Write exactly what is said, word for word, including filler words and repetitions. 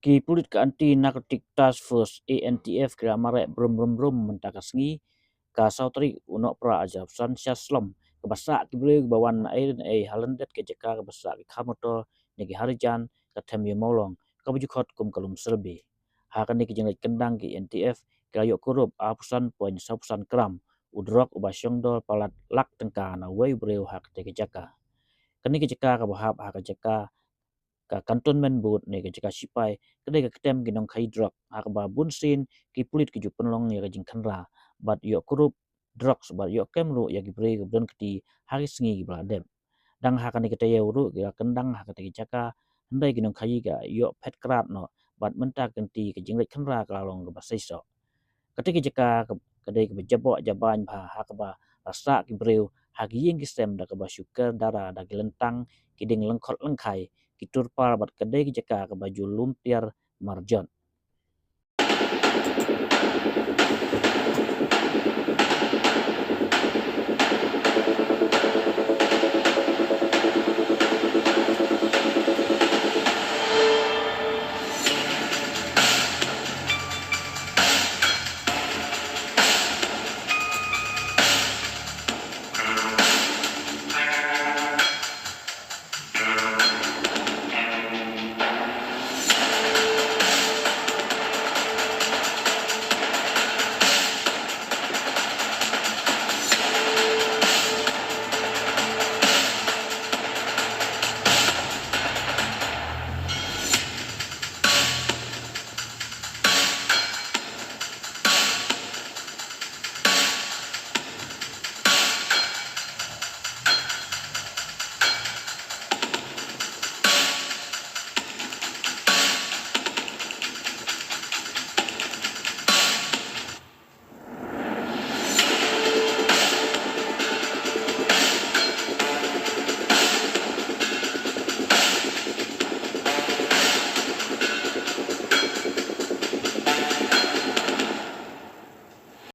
Ki pulit ka Anti Narcotic Task Force, A N T F, ki la mareh brum brum brum mynta ka sngi, ka saw tarik u Nohprah arhajar arphew san, sha slem kaba sah ki briew kiba wan naei naei ha lyndet ka jaka kaba sah ki car motor ne ki Harijan, ka them ïa Mawlong, kaba ju khot kum ka Lumsyrbi. Ha kane ka jingleit kyndang, ki A N T F ki la ïoh kurup arphew san point saw phew san gram u drok uba shong dor palat lak tyngka na uwei u briew ha katei ka jaka. Kane ka jaka kaba hap ha ka jaka ka cantonment booth ne ka jaka shipai, ka dei ka ktem ki nongkhaïi drok, ha kaba bun sien ki pulit ki ju pynlong ïa ka jingkhynra bad ïoh kurup drugs bad ïoh kem ruh ïa ki briew kiba don kti ha ki sngi kiba la dep. Dang ha kane ka taïew ruh ki la kyndang ha katei ka jaka, hynrei ki nongkhaïi ki la ïoh phet krad noh bad mynta ka kynti ka jingleit khynra ka la long kaba seisoh. Katei ka jaka ka, ka dei kaba jaboh jabain bha, ha kaba la sah ki briew ha ki ïing ki sem da kaba shu ker dara da ki lyntang, ki dieng lyngkhot lyngkhai, ki turpar bad ka dei ka jaka kaba ju lum tiar marjot.